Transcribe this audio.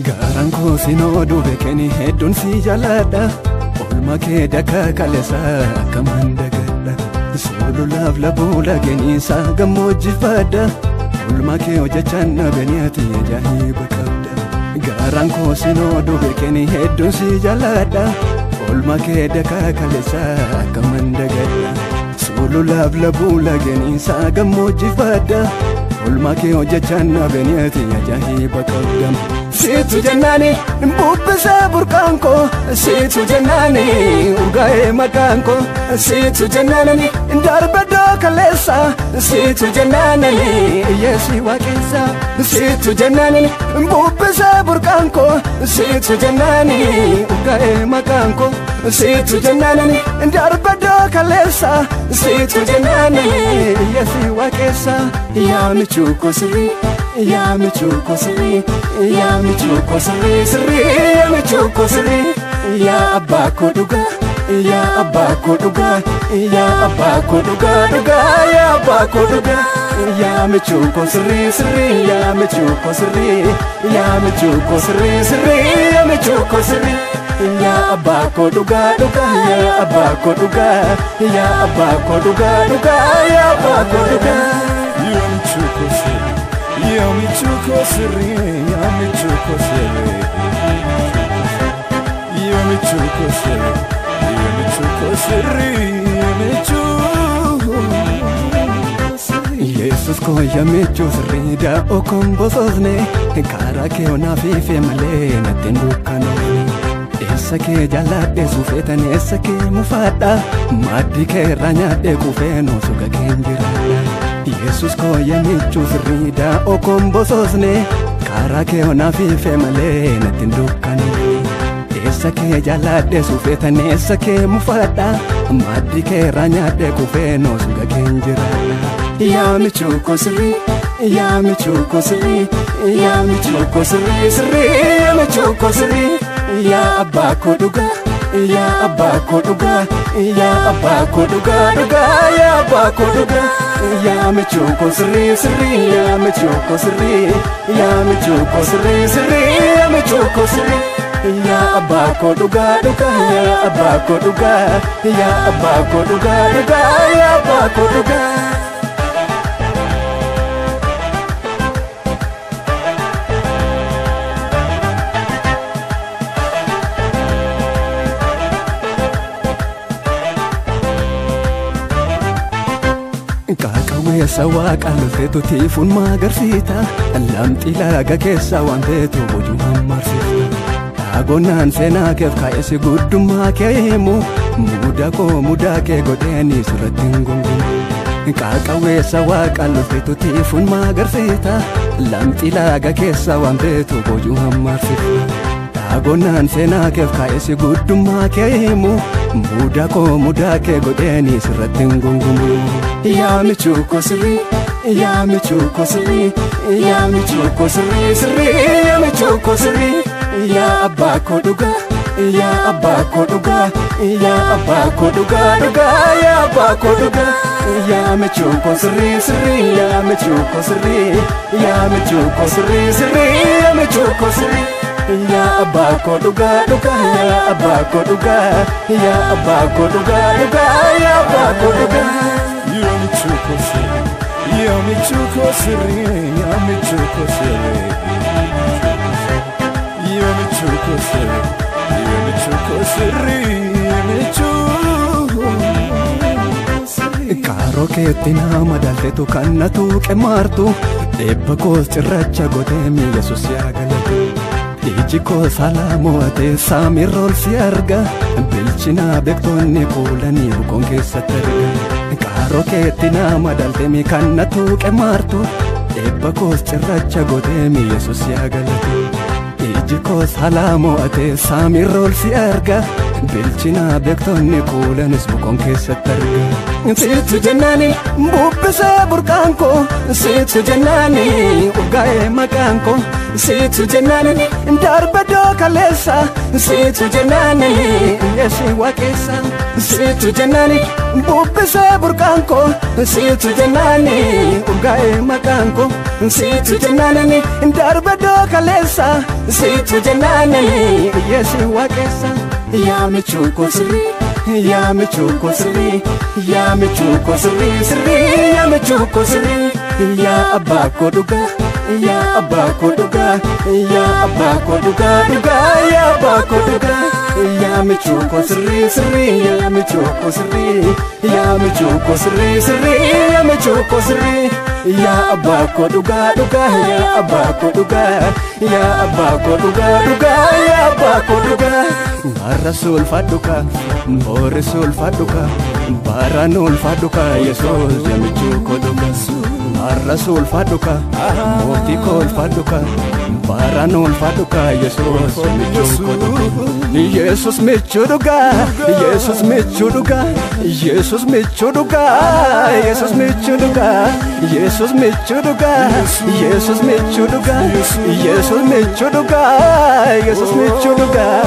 Garaan koo sinoo duube kenni hedduun si jaaladha. Oolmaa kee daka kaleessa akkaman dagadha. Sululaaf labuu lageenisa gammoojjifadha. Oolmaa kee hojjechaan nabeenyaati ajaa'iba qabda. Garaan koo sinoo duube kenni hedduun si jaaladha. Oolmaa kee daka kaleessa akkaman dagadha. Sululaaf labuu lageenisa gammoojjifadha. Oolmaa kee hojjechaan nabeenyaati ajaa'iba qabda. Siitu jennaani bubbisee burqaan koo, siitu jennaani urgaa'ee maqaan koo, siitu jennaani darbadoo kaleessa, siitu jennaani yeesii waaqessa, siitu jennaani bubbisee burqaan koo, siitu jennaani urgaa'ee maqaan koo, siitu jennaani darbadoo kaleessa, siitu jennaani yeesii waaqessa. Yaa michuu koo sirrii, yaa michuu koo sirrii, yaa michuu koo sirrii sirrii, yaa michuu koo sirrii, yaa abbaa koo dhugaa, yaa abbaa koo dhugaa, yaa abbaa koo dhugaa dhugaa, yaa abbaa koo dhugaa, yaa michuu koo sirrii sirrii, yaa michuu koo sirrii, yaa michuu koo sirrii sirrii, yaa michuu koo sirrii. Yaa abbaa koo dhugaa dhugaa, yaa abbaa koo dhugaa, yaa abbaa koo dhugaa dhugaa, yaa abbaa koo dhugaa. Yaa michuu koo sirrii, yaa michuu koo sirrii, yaa michuu koo sirrii, yaa michuu koo sirrii, yaa michuu koo sirrii, yaa michuu sirrii. Yesus koo yaa michuu sirrii daa'oo koon bosoosne, karaa kee onaaf ife malee natti hin dukkanoofne. Eessa kee jaalladhee suufeetan eessa kee mufaadha, maaddii kee irraa nyaadhee quufee noosuga keen jiraadha. Yesus koo yaa michuu sirrii daa'oo koon bosoosne, karaa kee onaaf ife malee natti hin dukkanoofne. Eessa kee jaalladhee suufeetan eessa kee mufaadha, maaddii kee irraa nyaadhee quufee noosuga keen jiraadha. Yaa michuu koo sirrii, yaa michuu koo sirrii, yaa michuu koo sirrii sirrii, yaa michuu koo sirrii, yaa abbaa koo dhugaa, yaa abbaa koo dhugaa, yaa abbaa koo dhugaa dhugaa, yaa abbaa koo dhugaa, yaa michuu koo sirrii sirrii, yaa michuu koo sirrii, yaa michuu koo sirrii sirrii, yaa michuu koo sirrii. Yaa abbaa koo dhugaa dhugaa, yaa abbaa koo dhugaa, yaa abbaa koo dhugaa dhugaa, yaa abbaa koo dhugaa. Qaaqawweessa waaqa lolteetu tiifuun magarsiita, lamxii laga keessa waan teetu boojuu hammarsiifta. Dhaagonnaan seenaa keef kaa'esi guddummaa kee himu, mudaa koo mudaa kee godheeni sirratti hin gungumu. Qaaqawweessa waaqa lolteetu tiifuun magarsiita, lamxii laga keessa waan teetu boojuu hammarsiifta. Dhaagonnaan seenaa keef kaa'esi guddummaa kee himu, mudaa koo mudaa kee godheeni sirratti hin gungumu. Yaa michuu koo sirrii, yaa michuu koo sirrii, yaa michuu koo sirrii sirrii, yaa michuu koo sirrii, yaa abbaa koo dhugaa, yaa abbaa koo dhugaa, yaa abbaa koo dhugaa dhugaa, yaa abbaa koo dhugaa, yaa michuu koo sirrii sirrii, yaa michuu koo sirrii, yaa michuu koo sirrii sirrii, yaa michuu koo sirrii. Yaa abbaa koo dhugaa dhugaa, yaa abbaa koo dhugaa, yaa abbaa koo dhugaa dhugaa, yaa abbaa koo dhugaa. Yaa michuu koo sirrii, yaa michuu koo sirrii, yaa michuu koo sirrii, yaa michuu koo sirrii, yaa michuu koo sirrii, yaa michuu sirrii. Kaaroo keetti nama daalteetu kan na tuuqe maartu, eebba koos cirracha godhee Yesuus yaa galatu. Iji koo saalaa mo'atee saamirra ol si arga, bilchina beektonni kuulanii bukoon keessatti arga. Kaaroo keetti nama daaltee kan na tuuqe maartu, eebba koos cirracha godhee Yesuus yaa galatu. Iji koo saalaa mo'atee saamirra ol si arga, bilchina beektonni kuulanis bukoon keessatti arga. Siitu jennaani bubbisee burqaan koo, siitu jennaani urgaa'ee maqaan koo, siitu jennaani darbadoo kaleessa, siitu jennaani yeesii waaqessa, siitu jennaani bubbisee burqaan koo, siitu jennaani urgaa'ee maqaan koo, siitu jennaani darbadoo kaleessa. waaqessa, situ jennaanani iyyeesi waaqessa. Yaa michuu koo sirrii, yaa michuu koo sirrii, yaa michuu koo sirrii sirrii, yaa michuu koo sirrii. Yaa abbaa koo dhugaa, yaa abbaa koo dhugaa, yaa abbaa koo dhugaa dhugaa, yaa abbaa koo dhugaa. Yaa michuu koo sirrii sirrii, yaa michuu koo sirrii, yaa michuu koo sirrii sirrii, yaa michuu koo sirrii. Yaa abbaa koo dhugaa dhugaa, yaa abbaa koo dhugaa, yaa abbaa koo dhugaa dhugaa, yaa abbaa koo dhugaa. Har'a ulfaadhu kaa, boris ulfaadhu kaa, baraan ulfaadhu kaa, Yesuus yaa michuu koo dhugaa. Har'a ulfaadhu kaa, mootii koo ulfaadhu kaa, baraan ulfaadhu kaa, Yesuus yaa michuu koo dhugaa. Yesuus michuu dhugaa, Yesuus michuu dhugaa, Yesuus michuu dhugaa, Yesuus michuu dhugaa, Yesuus michuu dhugaa, Yesuus michuu dhugaa, Yesuus michuu dhugaa, Yesuus michuu dhugaa.